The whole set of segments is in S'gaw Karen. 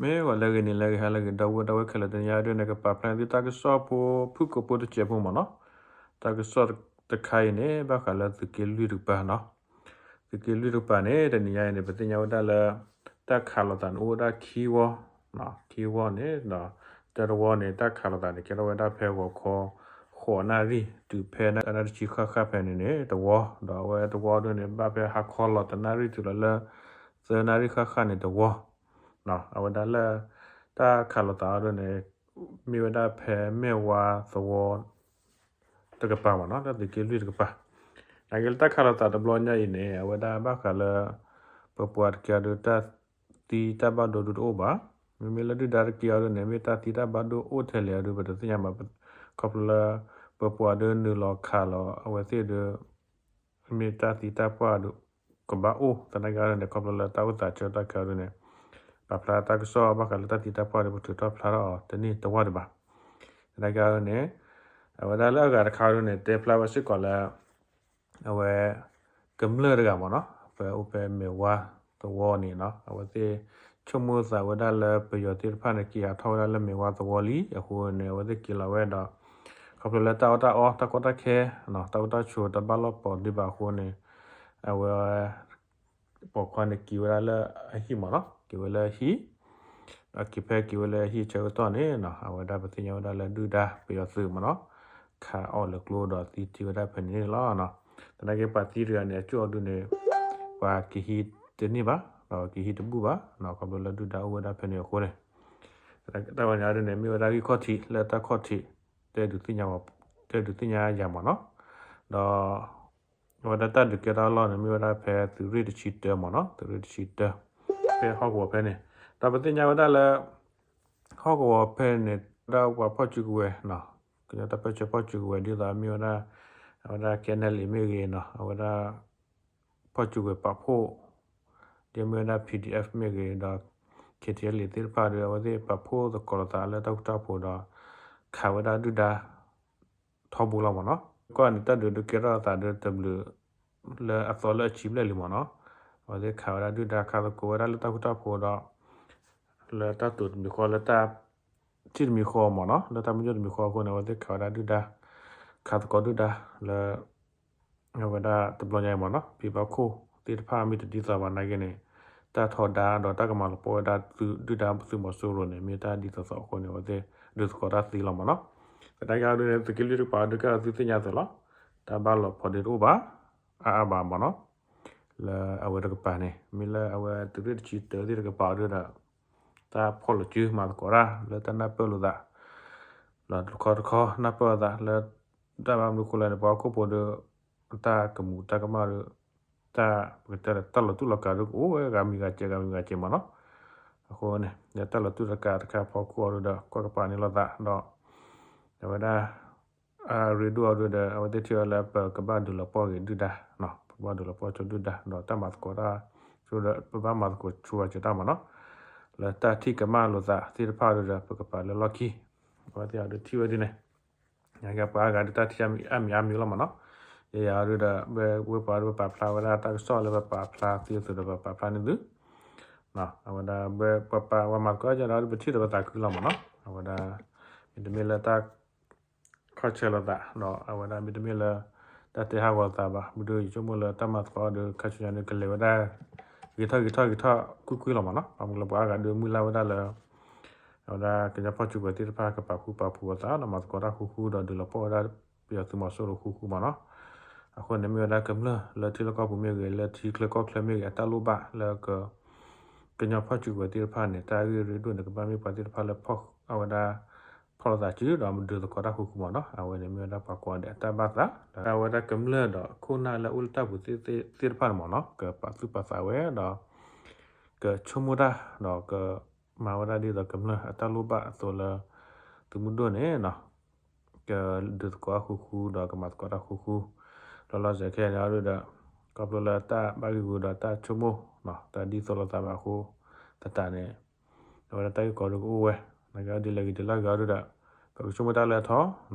မ့ၢ်ဂီၤလၢအဂ့ၤ နံၤလၢအဂ့ၤ ဟါလၢအဂ့ၤ ဒီပုၢ်ဝဲၢ်ခဲလၢာ် တနံၤအံၤဒ်န့ၣ် ကပာ်ဖျါန့ၢ်သုတၢ်ကစီၣ်ဖိ ဖုၣ်ကိာ်ဖိတစဲးဖိမ့ၢ်နီၤ. တၢ်ကစီၣ်တခါအံၤန့ၣ် ဘၣ်ဃးလၢသုးက့လွံၢ်တကပၤနီၤ. သုးက့လွံၢ်တကပၤန့ၣ် တနံၤညါအံၤန့ၣ် ပသ့ၣ်ညါဝဲဒၣ်လၢ တၢ်ခးလိာ်သးန့ၣ်အိၣ်ဝဲဒၣ်ခံဝီ, ခံဝီန့ၣ်ဒီး တၢတဝီန့ၣ် တၢ်ခးလိာ်သးန့ၣ် ကဲထီၣ်ဝဲဒၣ်ဖဲဂီၤခီ ဃိးနၣ်ရံၣ် တုၤဖဲနၣ်ရံၣ်တဆံဃၣ်ဃၣ်ဖဲန့ၣ်န့ၣ် တဝီ, ဒီးအဝဲတဝီဒ်န့ၣ် ဘၣ်ဖဲဟါခီလီၤတနၣ်ရံၣ်တုၤလီၤလၢ သၢနၣ်ရံၣ်ဃၣ်ဃၣ်န့ၣ်တဝီ အဝဲဒၣ်လၢ တၢ်ခးလိာ်သးအီၤဒ်န့ၣ် မ့ၢ်ဝဲဒၣ်ဖဲမဲၢ်ဝါသဝီ တကပၤမ့ၢ်နီၤ, တၢ်သုးက့လွံၢ်တကပၤ. နာ်က့လၢတၢ်ခးလိာ်သးတဘျီညါအံၤန့ၣ် အဝဲဒၣ်ဘၣ်ဃးလၢ ပပှၤတက့ၢ်အီၤဒ် တၢ်သံတၢ်ဘၣ်ဒိဒ်တအိၣ်ဘၣ်. မ့မ့ၢ်လၢဒုၣ်ဒါတက့ၢ်အီၤဒ်န့ၣ် မ့ၢ်တၢ်သံတၢ်ဘၣ်ဒိအိၣ်ထဲလဲၣ်အီၤဒ် ပတသ့ၣ်ညါဘၣ်. ခီဖျိလၢ ပပှၤဒ်နုာ်လီၤခးလီၤအဝဲသ့ၣ်ဒ် မ့ၢ်တၢ်သံတၢ်ပှၢ်ဒ် ကဘၣ်အိၣ်သနာ်က့အီၤဒ်န့ၣ် ခီဖျိလၢတၢ်အိၣ်သးဆၢကတီၢ်ခဲအီၤဒ်န့ၣ် ပာ်ဖျါတၢ်ကစီၣ်ဘၣ်ဃးလၢတၢ်သံတၢ်ပှၢ်ဒ် ပထုးထီၣ်ဖျါထီၣ်အီၤတန့ၢ်တဝၢ်ဒံးဘၣ်. သနာ်က့အီၤဒ်န့ၣ် အဝဲဒၣ်လၢအဂၤတခါအီၤဒ်န့ၣ် တဲဖျါဝဲစ့ၢ်ကီးလၢ အဝဲ ကမျၢၢ်တဂၤမ့ၢ်နီၤ ဖဲအိၣ်ဖဲမဲၢ်ဝါသဝီန့ၣ်နီၤ အဝဲသ့ၣ် ဆိကမိၣ်သးဝဲဒၣ်လၢပယီၤသ့ၣ်တဖၣ်န့ၣ် က့ၤဟးထီၣ်ဝဲဒၣ်လၢမဲၢ်ဝါသဝီလံအဃိန့ၣ် အဝဲသ့ၣ်က့ၤလီၤဝဲဒီး ခီဖျိလၢတၢ်အီၣ်တၢ်အီ တၢ်ကီတၢ်ခဲ တၢ်အိၣ်တၢ်ဆိးတဘၣ်လီၢ်ပီၤဒံးဘၣ်အဃိန့ၣ် အဝဲ ပိာ်ခွါန့ၣ်က့ၤဝဲဒၣ်လၢအဟံၣ်မ့ၢ်နီၤ က့ၤဝဲလၢအဟံၣ် ဒီးက့ၤဖဲက့ၤဝဲလၢအဟံၣ်ဆၢကတီၢ်န့ၣ်နီၤ အဝဲဒၣ်ပသ့ၣ်ညါဝဲဒၣ်လၢဒုၣ်ဒါပယီၤသုးမ့ၢ်နီၤ ခးအီၣ်လၢကျိဒီးသံထံဝဲဒၣ်ဖဲန့ၣ်န့ၣ်လီၤ. သနာ်က့ပှၤသံတဂၤန့ၣ် အကၠိၣ်အီၤဒုန့ၣ် ပှၤကဟံးတန့ၢ်ဘၣ် ဒီးကဟံးတဘူၣ်ဘၣ် ခီဖျိလၢဒုၣ်ဒါအိၣ်ဝဲဒၣ်ဖဲန့ၣ်အဃိန့ၣ် တၢ်ဝဲန့ၣ်အီၤဒုန့ၣ် မ့ၢ်ဝဲဒၣ်ဂံၢ်ခီၣ်ထံးလၢတၢ်ခီၣ်ထံး တဲဒုးသ့ၣ်ညါ တဲဒုးသ့ၣ်ညါယၤမ့ၢ်နီၤ ဒီး အဝဲဒၣ်တၢ်ဒုးကဲထီၣ်အလီၢ်န့ၣ် မ့ၢ်ဝဲဒၣ်ဖဲသုးရ့ၣ်တဆံတၢမ့ၢ်နီၤ သုးရ့ၣ်တဆံတၢ ဖဲဟီၣ်ကဝီၤဖဲန့ၣ် ဒီးပသ့ၣ်ညါဝဲဒၣ်လၢ ဟီၣ်ကဝီၤဖဲန့ၣ် ဒၣ်ပှၤဖီၣ်စုကဝဲၤနီၤ ကညီတၢ်ပၢဆှၢဖီၣ်စုကဝဲၤ ဒ်သိးမ့ၢ်ဝဲဒၣ် အဝဲဒၣ် KNLA မ့ၢ်ဂ့ၤနီၤ အဝဲဒၣ် ဖီၣ်စုကဝဲၤပာ်ဖှိၣ် ဒ်မ့ၢ်ဝဲဒၣ် PDF မ့ၢ်ဂ့ၤဒီး KTLA သ့ၣ်တဖၣ်ဒီး အဝဲသ့ၣ်ပာ်ဖှိၣ်သကိးလိာ်သးလၢတၢ်ဃူတၢ်ဖိးဒီး ခးဝဲဒၣ်ဒုၣ်ဒါ ထီဘိလီၤမ့ၢ်နီၤ. ကွၢ်န့ၣ် တၢ်ဒုးဒုးကဲထီၣ်အသးဒီးတဘျုး လၢအသီလၢအဆံဘျဲၣ်လံမ့ၢ်နီၤ. အဝဲသ့ၣ်ခးဝဲဒၣ်ဒုၣ်ဒါ ခးသကိးဝဲဒၣ်လၢတၢ်ဃူတၢ်ဖိးဒီး လၢတၢ်တိာ်တမံၤဃီ လၢတၢ်ထံၣ်တမံၤဃီမ့ၢ်နီၤ လၢတၢ်မုၢ်ယိၣ်တမံၤဃီအဃိန့ၣ် အဝဲသ့ၣ်ခးဝဲဒၣ်ဒုၣ်ဒါ ခးသကိးဒုၣ်ဒါလၢ အဝဲဒၣ်တဘျီညါအံၤမ့ၢ်နီၤ ဖံဘၣ်ခိၣ်သ့ၣ်တဖၣ်မ့ၢ်တဒ်သိးဘၣ်နာ်က့န့ၣ် တၢ်ထီဒါဒီးတၢ်ကမၤလီၤပှီၢ်ဝဲဒၣ်ဒုၣ်ဒါသုးမီၤစိရိၤန့ၣ် မ့ၢ်တၢ်ဒ်သိးသိးအဃိန့ၣ် အဝဲသ့ၣ်ဒုးသကိးတၢ်သံလီၤမ့ၢ်နီၤ. သနာ်က့အီၤဒ်န့ၣ် သုးက့လွံၢ်တကပၤဒုးကဲထီၣ်သုသ့ၣ်ညါအသိးလီၤ. တၢ်ဘၣ်လီၤဖိးဒုးတအိၣ်ဘၣ် အါအါဘၣ်မ့ၢ်နီၤ. လၢအဝဲတကပၤန့ၣ် မ့ၢ်လၢအဝဲသုးရ့ၣ်တဆံတၢသ့ၣ်တကပၤအီၤဒုးဒီး တၢ်ဖီၣ်လိာ်စုမၤသကိးတၢ်လၢတၢ်နၢ်ပၢၢ်လိာ်သး လၢတခီတခီနၢ်ပၢၢ်လိာ်သးလၢ တၢ်ဘၣ်မနုၤဃိလဲၣ်န့ၣ် ပှၤဟီၣ်ခိၣ်ဖိဒီး တၢ်ကမူးတၢ်ကမၣ်ဒီး တၢ်ပကတဲလၢတၢ်လီၤတူၢ်လီၤကာ်ဒီးကအိၣ်ဝဲဂၤမံၤဂၤစဲးဂၤမံၤဂၤစဲးမ့ၢ်နီၤ. အဃိန့ၣ် လၢတၢ်လီၤတူၢ်လီၤကာ်တခါဖီခိၣ်အီၤဒီး ကွၢ်ကပၤန့ၢ်လိာ်သးဒီး အဝဲဒၣ် အရ့ဒိၣ်အီၤဒုးဒီး အဝဲသ့ၣ်ထံၣ်အီၤလၢပကဘၣ်ဒုးလီၤပှီၢ်ဂ့ၤဒုၣ်ဒါ, ပကဘၣ်ဒုးလီၤပှီၢ်ဆိဒုၣ်ဒါ ဒီးတၢ်မၤသကိးတၢ်ဆိဒီး ပဘၣ်မၤသကိးဆိဝဲစၢၤတၢ်မ့ၢ်နီၤ, လၢတၢ်ထံၣ်ကမၣ်လိာ်သးသ့ၣ်တဖၣ်ဒုးဒီး ပကပာ်လၢလီၢ်ခံ, အဝဲသ့ၣ်အီၤဒုးထံၣ်ဝဲဒ်န့ၣ်, ယကပှၤအါဂၤဒုးတၢ်ထံၣ်အါမံၤအါမံၤလီၤမ့ၢ်နီၤ, ယယၤအီၤဒုးဒီး ဝဲပှၤဒုးပပာ်ဖျါဝဲဒၣ်တၢ်ကစီၣ်လၢပပာ်ဖျါသ့အသိးဒီး ပပာ်ဖျါန့ၢ်သု အဝဲဒၣ်ဝဲပပာ်ဝဲမၤသကိးကဒီးဒုး ပထံၣ်ဒီးပသးခုလီၤမ့ၢ်နီၤ, အဝဲဒၣ် မ့တမ့ၢ်လၢတၢ် ခီၣ်ဆၢလိာ်သး ဒီးအဝဲဒၣ်မ့တမ့ၢ်လၢ တၢ်တဲဟးဂီၤသးဘၣ်, မ့ၢ်ဒုးယဆိကမိၣ်လၢတၢ်မၤသကိးအီၤဒီး ခါဆူညါန့ၣ် ကလဲၤဝဲဒၣ် ဂ့ၤထီၣ်ဂ့ၤထီၣ်ဂ့ၤထီၣ်ကွ့ၢ်ကွ့ၢ်လီၤမ့ၢ်နီၤ, ဘၣ်မနုၤလၢပှၤအါဂၤဒုးမုၢ်လၢ်ဝဲဒၣ်လၢ အဝဲဒၣ်ကညီဖီၣ်စုကဝဲၤသ့ၣ်တဖၣ် ကပာ်ဃူပာ်ဖိးအသး ဒီးမၤသကိးတၢ်ဃူဃူ ဒီးဒုးလီၤပှီၢ်ဝဲဒၣ် ပယီၤသုးမီၤစိရိၤဃူဃူမ့ၢ်နီၤ, အဃိန့ၣ်မ့ၢ်ဝဲဒၣ်ကမျၢၢ်လၢ ထံလီၢ်ကီၢ်ပူၤမ့ၢ်ဂ့ၤ လၢထံချၢကီၢ်ချၢမ့ၢ်ဂ့ၤ အတၢ်လိၣ်ဘၣ်လၢ ကညီဖီၣ်စုကဝဲၤသ့ၣ်တဖၣ်န့ၣ် တၢ်ဂ့ၢ်ရ့ဒိၣ်န့ၣ် ကဘၣ်မ့ၢ်ပှၤသ့ၣ်တဖၣ်လၢ အဝဲဒၣ် ဖီၣ်လိာ်သးစု ဒီးမၤဒုးသကိးတၢ်ဃူဃူမ့ၢ်နီၤ, အဝဲန့ၣ်မ့ၢ်ဝဲဒၣ်ပှၤကိးဂၤဒဲးအတၢ်ဘၣ်သး ဒီးအဝဲဒၣ်ကမျၢၢ်ဒီးခိၣ်နၢ်လၢအအိၣ်လၢတၢ်ပူၤသ့ၣ်တဖၣ်န့ၣ်မ့ၢ်နီၤ ကပာ်သူၣ်ပာ်သးဝဲဒီး ကဆိကမိၣ်တၢ် ဒီးကမၤဝဲဒၣ်ဒ်သိးကမျၢၢ်အတၢ်လိၣ်ဘၣ်အသိးလၢ သုးမုၢ်ဒိၣ်န့ၣ်နီၤ ကဒုးသကိးတၢ်ဃူဃူ ဒီးကမၤသကိးတၢ်ဃူဃူ လီၤလီၤဆဲးဆဲးခဲအံၤန့ၣ်ဒီး ခီဖျိလၢတၢ်ဘၣ်ဂံၢ်ဂူာ်ဒီးတၢ်ဆိကမိၣ် တၢ်ဒ်သိးလိာ်သးဘၣ်အဃိ သတးန့ၣ် အဝဲဒၣ်တၢ်ဂ့ၢ်ကီဒုးကအိၣ်ဝဲ နာ်က့ဒ်လဲၣ်ဂ့ၤဒ်လဲၣ်ဂ့ၤအီၤဒုးဒီး ပကဆိကမိၣ်တၢ်လၢအထီ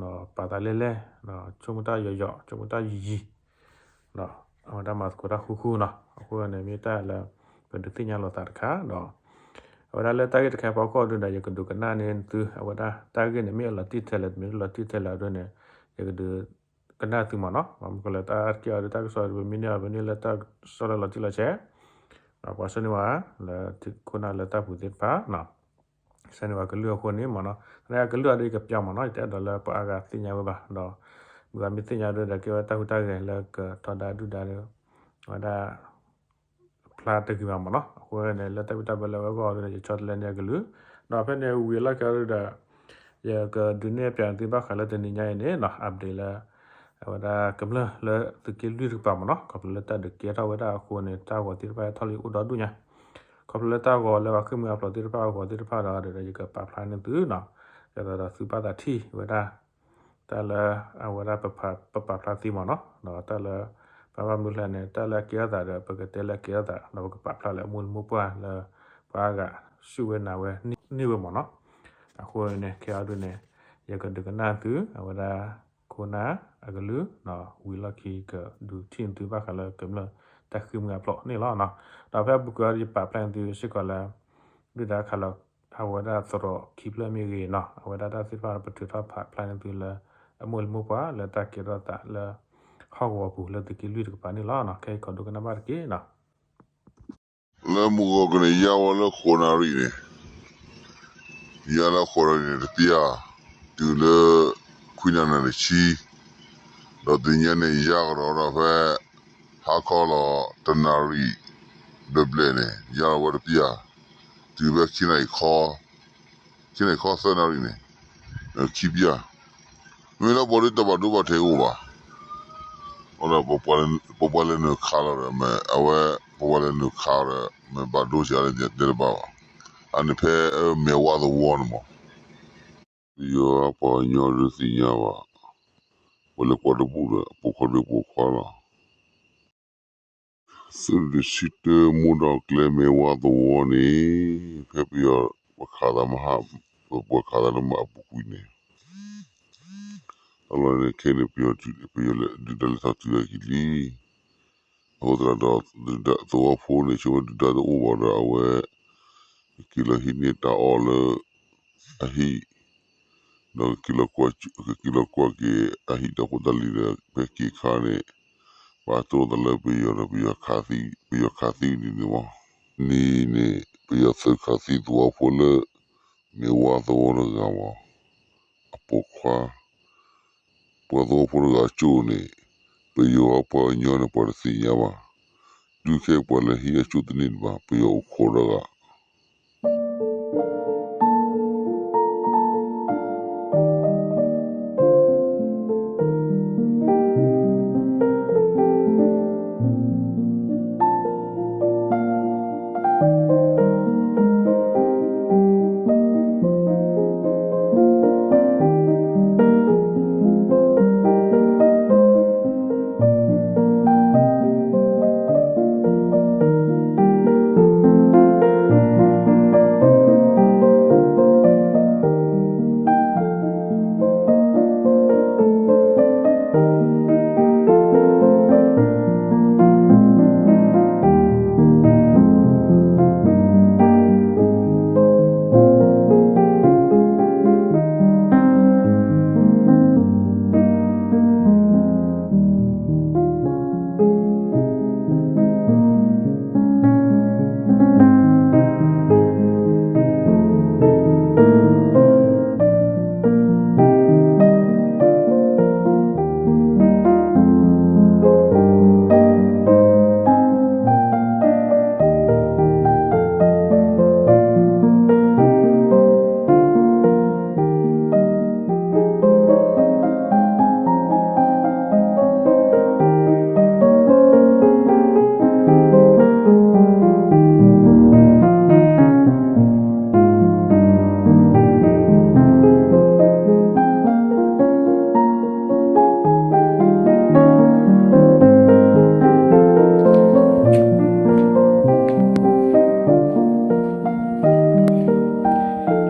ပာ်သးလဲၢ်လဲၢ် ဆိကမိၣ်တၢ်ယိာ်ယိာ် ဆိကမိၣ်တၢ်ယံၤယံၤ ဒီးအဝဲဒၣ်မၤသကိးတၢ်ဃူဃူနီၤ, အဃိန့ၣ်မ့ၢ်တၢ်လၢ ပဒုးသ့ၣ်ညါလိာ်သးတခါဒီး အဝဲဒၣ်လၢတၢ်ဂ့ၢ်တခါအဖီခိၣ်ဒုဒီး ယကဒုးကနၣ်န့ၢ်သု အဝဲဒၣ်တၢ်ဂ့ၢ်န့ၣ် မ့ၢ်အလီၤတံၢ်ထဲလဲၣ် တမ့ၢ်လီၤတံၢ်ထဲလဲၣ်အဒိန့ၣ် ယကဒုးကနၣ်သုမ့ၢ်နီၤ. ဘၣ်မနုၤဃိလဲၣ် တၢ်ကဲအီၤဒု တၢ်ကစီၣ်ဒု ပမ့ၢ်န့ၢ်အီၤ ပန့ၢ်လၢတၢ်ကစီၣ်လၢလီၤတံၢ်လီၤဆဲး ပှၤဆှၢန့ၢ်ဝဲလၢ ခိၣ်နၢ်လၢတၢ်ပူၤသ့ၣ်တဖၣ် ဆှၢန့ၢ်ဝဲကလုၢ်အဃိန့ၣ်မ့ၢ်နီၤ. သနာ်က့ကလုၢ်အီၤဒု ယကပျၢ်မ့ၢ်နီၤ ယတအဲၣ်ဒိးလၢပှၤအါဂၤသ့ၣ်ညါဝဲဘၣ်ဒီး မုၢ်ဂၤမ့ၢ်သ့ၣ်ညါဒုဒီး ကဲဝဲတၢ်ဟူးတၢ်ဂဲၤလၢကထီဒါဒုၣ်ဒါဒီး အဝဲဒၣ် ဖျါတဂ့ၤဘၣ်မ့ၢ်နီၤ. အဃိန့ၣ် လၢတၢ်ဘံၣ်တၢ်ဘၢလၢအဝဲအဂီၢ်ဒုဒီး ယဆီတလဲန့ၢ်အကလုၢ် ဒီးဖဲန့ၣ်ဝံၤအလီၢ်ခံအီၤဒုဒီး ယကဒုးနဲၣ်ပျးသုဘၣ်ဃးလၢတနံၤညါအံၤန့ၣ်နီၤ update လၢ အဝဲဒၣ်ကမျၢၢ်လၢသုးက့လွံၢ်တကပၤမ့ၢ်နီၤ ခီဖျိလၢတၢ်ဒုးကဲထီၣ်ဝဲဒၣ်အဃိန့ၣ် တၢ်ဂီၤသ့ၣ်တဖၣ်ဟဲထီၣ်လံအိၣ်ဒီဒူၣ်ညါ ခီဖျိလၢတၢ်ဂီၤလၢပှၤဃ့ၢ်မှံဟးဖျိးသ့ၣ်တဖၣ်အဂီၤသ့ၣ်တဖၣ်ဒီး ဒီးယကပာ်ဖျါန့ၢ်သုနီၤ ဒ်သိးဒီးသုဘၣ်သးထံၣ်ဝဲဒၣ် တၢ်လၢအဝဲဒၣ်ပပာ်ဖျါသ့မ့ၢ်နီၤ ဒီးတၢ်လၢ ပဘၣ်မနုၤလဲၣ်န့ၣ် တၢ်လၢအကဲထီၣ်သးဒီး ပကတဲလၢအကဲထီၣ်သး ဒီးပကပာ်ဖျါလၢအမိၢ်လံမိၢ်ပှၢ်လၢ ပှၤအါဂၤစူၢ်ဝဲနာ်ဝဲန့ၢ်ဝဲမ့ၢ်နီၤ. အဃိန့ၣ် ခဲအံၤဒုန့ၣ် ယကဒုးကနၣ်သု အဝဲဒၣ်ခိၣ်နၢ်အကလုၢ် ဝံၤလီၢ်ခံကဒုးထံၣ်န့ၢ်သုဘၣ်ဃးလၢကမျၢၢ်တၢ်ဃ့ၢ်မှံဟးဖျိးန့ၣ်လီၤ. ဒီးဖဲအပူၤကွံာ်အံၤ ယပာ်ဖျါန့ၢ်သုစ့ၢ်ကီးလၢ ဒုၣ်ဒါခးလီၤ အဝဲဒၣ်သရိာ်ခံဖျၢၣ်မ့ၢ်ဂ့ၤနီၤ အဝဲဒၣ်တၢ်သ့ၣ်တဖၣ်ပထုးထီၣ်ပာ်ဖျါန့ၢ်သုလၢ အမိၢ်လံမိၢ်ပှၢ်လၢတၢ်ကဲထီၣ်သးလၢ ဟီၣ်ကဝီၤပူၤလၢသုးက့လွံၢ်တကပၤန့ၣ်လီၤ. ခဲအံၤကီးဒိကနၣ်ဘၣ်တက့ၢ်နီၤ. လၢမုၢ်ဂီၤကန့ၣ် ယါဝဲလၢဃိးနၣ်ရံၣ်န့ၣ် ယါလၢဃိးနၣ်ရံၣ်န့ၣ်တပျၢ် တုၤလၢ ခွံနၣ်ရံၣ်တဆံ ဒီးတနံၤညါန့ၣ် ယါကဒီးဒီးဖဲ ဟါခီလီၤတနၣ်ရံၣ် ဘျဲၣ်ဘျဲၣ်န့ၣ် ယါလီၤဝဲတပျၢ် တုၤဖဲခံနၣ်ရံၣ်ခီ ခံနၣ်ရံၣ်ခီသၢနၣ်ရံၣ်န့ၣ် ခံပျၢ် မ့ၢ်လၢပှၤဒ်တၢ်ဘၣ်ဒိဘၣ်ထံးအိၣ်ဘၣ် အဃိဒီး ပပှၤလဲၤနုာ်ခးလီၤဒီး မ့ၢ်အဝဲ ပပှၤလဲၤနုာ်ခးဒီး မ့ၢ်ဘၣ်ဒိစှၤလၢယတဲတဘၣ်ဘၣ်. အန့ၣ်ဖဲ မဲာ်ဝါသဝီန့ၣ်မး ပယီၤပှၤကညီဒုးသ့ၣ်ညါဘၣ်, ပလဲၤကွၢ်တဘူၣ်ဒီး ပိာ်ခွါဒုးပိာ်ခွါလီၤ. သုးရ့ၣ်တဆံတၢ မိၢ်ဒီးကျဲ မဲာ်ဝါသဝီန့ၣ် ဖဲပယီၤပခးသးမဟါ ပပှၤခးသးလၢမဟါအပူၤကွံာ်န့ၣ် အလီၢ်န့ၣ်ခဲအံၤန့ၣ် ပယီၤဒုၣ်ဒါလဲၤထီၣ်တုၤအကံၤလံ. အဃိသတးဒီး ဒုၣ်ဒါသဝီဖိန့ၣ် ဆိဝဲဒုၣ်ဒါတအိၣ်ဘၣ်ဒီး အဝဲ ကက့ၤလီၤဟံးန့ၢ်တၢ်အီၣ်လၢ အဟံၣ်, ဒီးကက့ၤလီၤကွၢ်က့ၤအဟံၣ်တၢ်ဖိတၢ်လံၤဒီး ဖဲက့ၤခါန့ၣ် ဘၣ်တိၢ်သးလၢပယီၤဒီး ပယီၤခးသံဒ်န့ၣ်မး. နံၤန့ၣ် ပယီၤသုးခးသံသဝီဖိလၢ မဲာ်ဝါသဝီတဂၤမး အပိာ်ခွါ ပှၤသဝီဖိတဂၤကၠိၣ်န့ၣ် ပယီၤပှၤကညီန့ၣ် ပှၤတသ့ၣ်ညါဘၣ်. ဒုးခဲပှၤလဲၤဟံးအကၠိၣ်တန့ၢ်တဘၣ် ပယီၤအိၣ်ခိးတဂၤ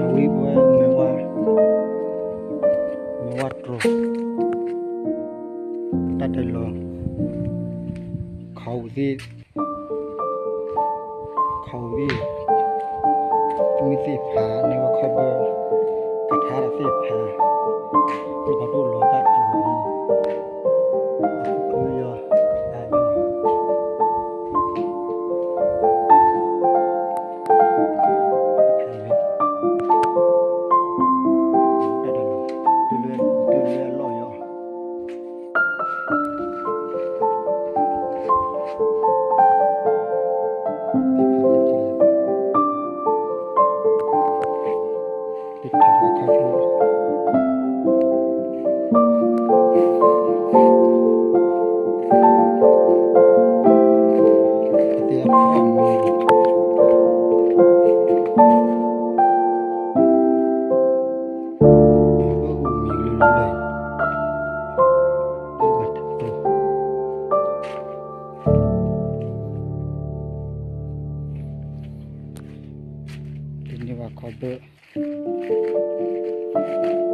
အဝံပဝဲ မဲာ်ဝါ, မဲာ်ဝါတြီၤ, တၢ်တဲလီၤ, ခီဝံသ့ၣ်, ခီဝံသ့ၣ်, န့ၢ်ဝဲခီဘၢ ကထါဒီးသ့ၣ်ဖး လီၤဒိၣ်လီၤသၣ်တပူၤ အပူၤကွံာ်ယီၤ အယီၤ ဖဲ တန့ၢ်ဘၣ်ခီဘၢ